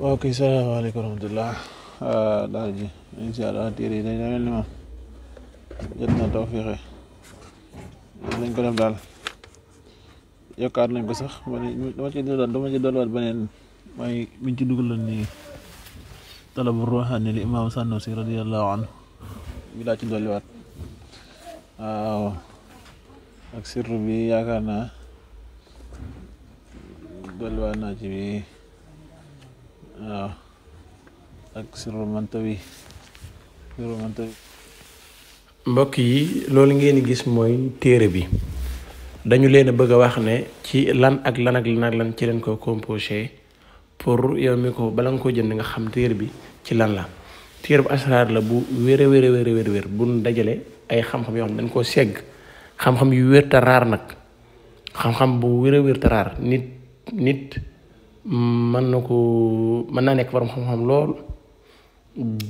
Ok, salaamaaleykum wa rahmatullah. Daal ji incha allah téere yi dañ mel ni moom jot na tawfiixe nañ ko def daal yokkaat nañ ko sax dama ci dolliwaat beneen mooy biñ ci dugaloon ni talabu ruuxaani li imaam Sanusi radiyallahu anhu bi laa ci dolliwaat waaw ak sirru bi yaakaar naa dolliwaat naa ci bi waaw ak sirru mantawi mbokk yi loolu ngeen di gis mooy téere bi dañu leen a bëgg a wax ne ci lan ak lan ci leen ko composé pour yow mi ko bala nga ko jënd nga xam téere bi ci lan la. téere bu asraar la bu wér bu dajale ay xam-xam yoo xam dañ koo segg xam-xam yu wér te raar nag xam-xam bu wér te raar nit mën naa nekk borom xam-xam lool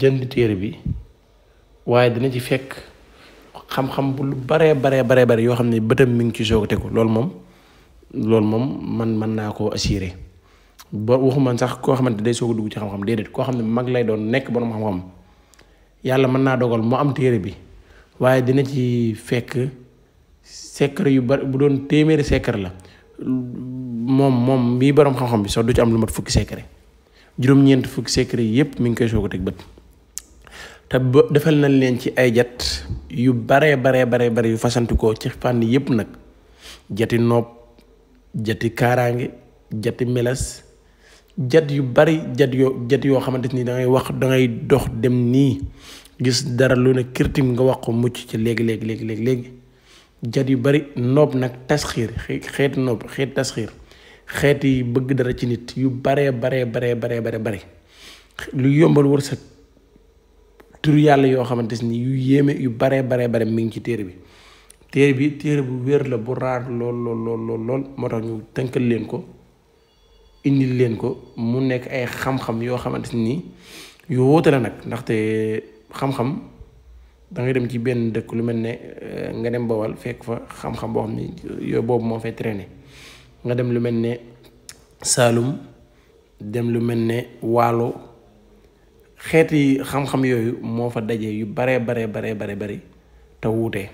jënd téere bi waaye dina ci fekk xam-xam bu lu bare yoo xam ne bëtam mi ngi ci soog a tegu loolu moom man mën naa koo assuré ba waxuma sax koo xamante day soog a dugg ci xam-xam déedéet koo xam ne mag lay doon nekk borom xam-xam yàlla mën naa dogal mu am téere bi waaye dina ci fekk secret yu bari bu doon téeméeri secret la moom bii borom xam-xam bi sax du ci am lu mat fukki secret juróom-ñeent fukki secret yi yépp mi ngi koy soog a teg bët te defal nañ leen ci ay jat yu bare yu fasantikoo ci fànn yépp nag jati nopp jati kaaraange jati melas jat yu bari jat yoo xamante ni dangay dox dem nii gis dara lu ne kirtim nga wax ko mucc ci léegi jat yu bari noob nag tasxiir xeeti noob xeeti tasxiir xeeti bëgg dara ci nit yu bare bari lu yombal wërsëg tur yàlla yoo xamante ni yu yéeme yu bare mi ngi ci téere bi téere bu wér la bu raar lool moo tax ñu tënkal leen ko indil leen ko mu nekk ay xam-xam yoo xamante ni yu wóote la nag ndaxte xam-xam dangay dem ci benn dëkk lu mel ne nga dem Bawal fekk fa xam-xam boo xam ni yooyu boobu moo fay traîner nga dem lu mel ne Saalum dem lu mel ne Waalo xeeti xam-xam yooyu moo fa daje yu bare bari te wuute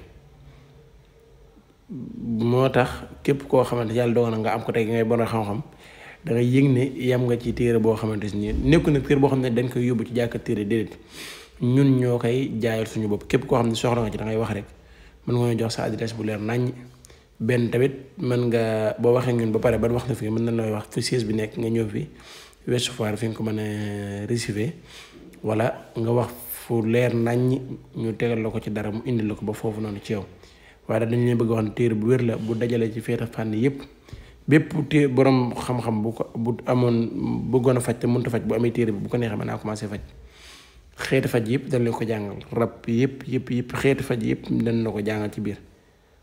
moo tax képp koo xamante yàlla dogal na nga am ko tey ngay bon xam-xam da ngay yëg ne yam nga ci téere boo xamante ni nekku nag téere boo xam ne dañ koy yóbbu ci jàkka téere déedéet ñun ñoo koy jaayal suñu bopp képp koo xam ne soxla nga ci da ngay wax rek mën nga jox sa adresse bu leer naññ benn tamit mën nga boo waxee ñun ba pare ban wax la fi mën na lay wax fu siège bi nekk nga ñëw fi Ouest Foire fi nga ko mën a recevoir wala nga wax fu leer naññ ñu tegal la ko ci dara mu indi la ko ba foofu noonu ci yow waaye dañu leen bëgg wax ne téere bu wér la bu dajale ci feeta fànn yépp bépp téere borom xam-xam bu amoon bëggoon a faj te mënut a faj bu amee téere bi bu ko neexee mën naa commencé faj xeeti faj yépp dañ la ko jàngal rab yépp xeeti faj yépp dañ la ko jàngal ci biir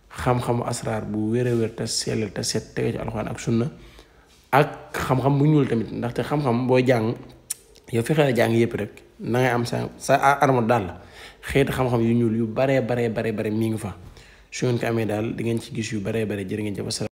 xam-xamu asraar bu wér te sellal te set tege ci alxuraan ak sunna ak xam-xam bu ñuul tamit ndaxte xam-xam boo jàng yow fexe la jàng yépp rek na ngay am sa arme daal la xeeti xam-xam yu ñuul yu bare mi ngi fa su ngeen ko amee daal di ngeen ci gis yu bare jërë ngeen jëf.